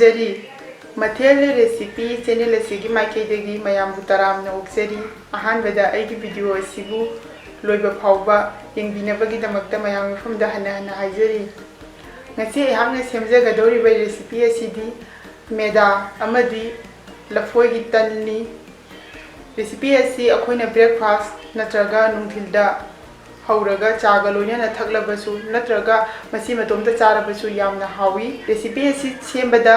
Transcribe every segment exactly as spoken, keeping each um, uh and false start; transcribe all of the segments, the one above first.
ꯖꯔꯤ꯫ ꯃꯊꯦꯜ recipe channel ꯑꯁꯤꯒꯤ ꯃꯥꯏꯀꯩꯗꯒꯤ ꯃꯌꯥꯝꯕꯨ ꯇꯔꯥꯝꯅ ꯑꯣꯛꯆꯔꯤ꯫ ꯑꯍꯥꯟꯕꯗ ꯑꯩꯒꯤ ꯚꯤꯗꯤꯑꯣ ꯑꯁꯤꯕꯨ ꯂꯣꯏꯕ ꯐꯥꯎꯕ ꯌꯦꯡꯕꯤꯅꯕꯒꯤꯗꯃꯛꯇ ꯃꯌꯥꯝ ꯃꯐꯝꯗ ꯍꯟꯅ ꯍꯟꯅ ꯍꯥꯏꯖꯔꯤ꯫ ꯉꯁꯤ ꯑꯩꯍꯥꯛꯅ ꯁꯦꯝꯖꯒꯗꯧꯔꯤꯕ ꯔꯦꯁꯤꯄꯤ ꯑꯁꯤꯗꯤ ꯃꯦꯗꯥ ꯑꯃꯗꯤ ꯂꯐꯣꯏꯒꯤ ꯇꯟꯅꯤ꯫ ꯔꯦꯁꯤꯄꯤ ꯑꯁꯤ ꯑꯩꯈꯣꯏꯅ ꯕ꯭ꯔꯦꯛꯐꯥꯁ ꯅꯠꯇ꯭ꯔꯒ ꯅꯨꯡꯊꯤꯜꯗ ꯍꯧꯔꯒ ꯆꯥꯒ ꯂꯣꯏꯅꯅ ꯊꯛꯂꯕꯁꯨ ꯅꯠꯇ꯭ꯔꯒ ꯃꯁꯤ ꯃꯇꯣꯝꯇ ꯆꯥꯔꯕꯁꯨ ꯌꯥꯝꯅ ꯍꯥꯎꯏ꯫ ꯔꯦꯁꯤꯄꯤ ꯑꯁꯤ ꯁꯦꯝꯕꯗ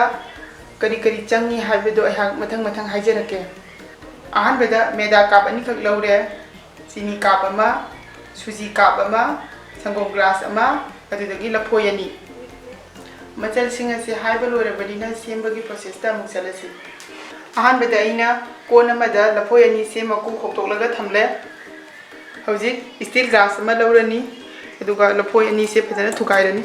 ꯀꯔꯤ ꯀꯔꯤ ꯆꯪꯏ ꯍꯥꯏꯕꯗꯨ ꯑꯩꯍꯥꯛ ꯃꯊꯪ ꯃꯊꯪ ꯍꯥꯏꯖꯔꯛꯀꯦ꯫ ꯑꯍꯥꯟꯕꯗ ꯃꯦꯗꯥ ꯀꯞ ꯑꯅꯤꯈꯛ ꯂꯧꯔꯦ, ꯆꯤꯅꯤ ꯀꯞ ꯑꯃ, ꯁꯨꯖꯤ ꯀꯞ ꯑꯃ, ꯁꯪꯒꯣꯝ ꯒ꯭ꯂꯥꯁ ꯑꯃ, ꯑꯗꯨꯗꯒꯤ ꯂꯐꯣꯏ ꯑꯅꯤ꯫ ꯃꯆꯜꯁꯤꯡ ꯑꯁꯤ ꯍꯥꯏꯕ ꯂꯣꯏꯔꯕꯅꯤꯅ ꯁꯦꯝꯕꯒꯤ ꯄ꯭ꯔꯣꯁꯦꯁꯇ ꯑꯃꯨꯛ ꯆꯠꯂꯁꯤ꯫ ꯑꯍꯥꯟꯕꯗ ꯑꯩꯅ ꯀꯣꯟ ꯑꯃꯗ ꯂꯐꯣꯏ ꯑꯅꯤꯁꯦ ꯃꯀꯨ ꯈꯣꯛꯇꯣꯛꯂꯒ ꯊꯝꯂꯦ꯫ ꯍꯧꯖꯤꯛ ꯏꯁꯇꯤꯜ ꯒ꯭ꯂꯥꯁ ꯑꯃ ꯂꯧꯔꯅꯤ, ꯑꯗꯨꯒ ꯂꯐꯣꯏ ꯑꯅꯤꯁꯦ ꯐꯖꯅ ꯊꯨꯒꯥꯏꯔꯅꯤ꯫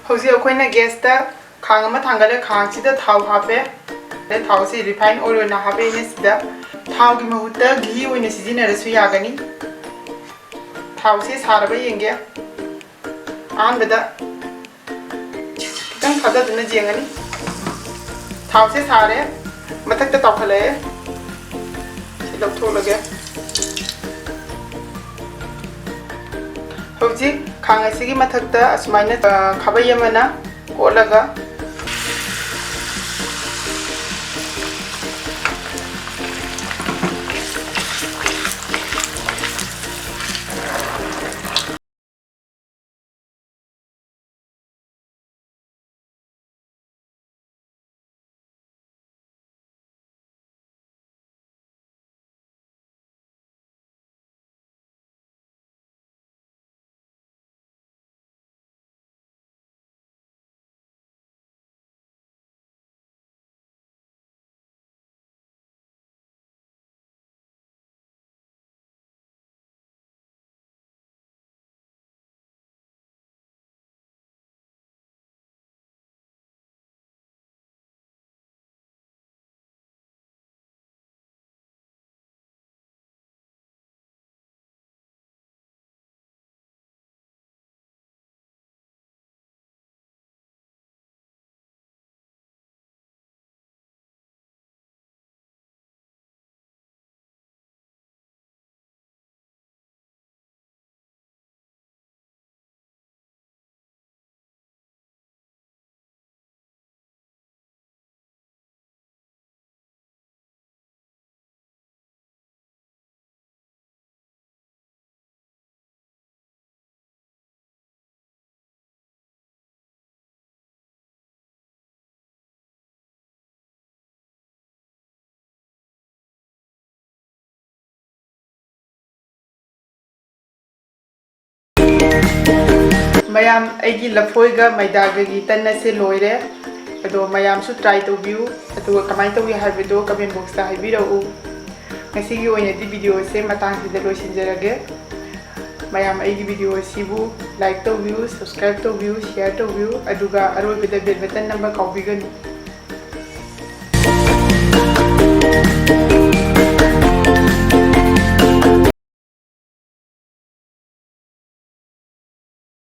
ꯍꯧꯖꯤꯛ ꯑꯩꯈꯣꯏꯅ gas ꯇ ꯈꯥꯡ ꯑꯃ ꯊꯥꯡꯒꯠꯂꯦ, ꯈꯥꯡꯁꯤꯗ ꯊꯥꯎ ꯍꯥꯞꯄꯦ꯫ ꯑꯗꯩ ꯊꯥꯎꯁꯤ refine oil ꯑꯣꯏꯅ ꯍꯥꯞꯄꯛꯏꯅꯦ ꯁꯤꯗ꯫ ꯊꯥꯎꯒꯤ ꯃꯍꯨꯠꯇ ꯘꯤ ꯑꯣꯏꯅ ꯁꯤꯖꯤꯟꯅꯔꯁꯨ ꯌꯥꯒꯅꯤ꯫ ꯊꯥꯎꯁꯤ ꯁꯥꯔꯕ ꯌꯦꯡꯒꯦ꯫ ꯑꯍꯥꯟꯕꯗ ꯈꯤꯇꯪ ꯊꯥꯗꯗꯨꯅ ꯌꯦꯡꯉꯅꯤ꯫ ꯊꯥꯎꯁꯦ ꯁꯥꯔꯦ, ꯃꯊꯛꯇ ꯇꯥꯎꯈꯠꯂꯛꯑꯦ꯫ ꯁꯤ ꯂꯧꯊꯣꯛꯂꯒꯦ꯫ ꯍꯧꯖꯤꯛ ꯈꯥꯡ ꯑꯁꯤꯒꯤ ꯃꯊꯛꯇ ꯑꯁꯨꯃꯥꯏꯅ, ꯑ, ꯈꯥꯕꯩ ꯑꯃꯅ ꯀꯣꯠꯂꯒ ꯃꯌꯥꯝ, ꯑꯩꯒꯤ ꯂꯐꯣꯏꯒ ꯃꯩꯗꯥꯒꯒꯤ ꯇꯟ ꯑꯁꯦ ꯂꯣꯏꯔꯦ꯫ ꯑꯗꯣ ꯃꯌꯥꯝꯁꯨ try ꯇꯧꯕꯤꯌꯨ, ꯑꯗꯨꯒ ꯀꯃꯥꯏꯅ ꯇꯧꯏ ꯍꯥꯏꯕꯗꯣ comment box ꯇ ꯍꯥꯏꯕꯤꯔꯛꯎ꯫ ꯉꯁꯤꯒꯤ ꯑꯣꯏꯅꯗꯤ video ꯑꯁꯦ ꯃꯇꯥꯡꯁꯤꯗ ꯂꯣꯏꯁꯤꯟꯖꯔꯒꯦ꯫ ꯃꯌꯥꯝ ꯑꯩꯒꯤ video ꯑꯁꯤꯕꯨ like ꯇꯧꯕꯤꯌꯨ, subscribe ꯇꯧꯕꯤꯌꯨ, share ꯇꯧꯕꯤꯌꯨ, ꯑꯗꯨꯒ ꯑꯔꯣꯏꯕꯗ bell button ꯅꯝꯕ ꯀꯥꯎꯕꯤꯒꯅꯨ꯫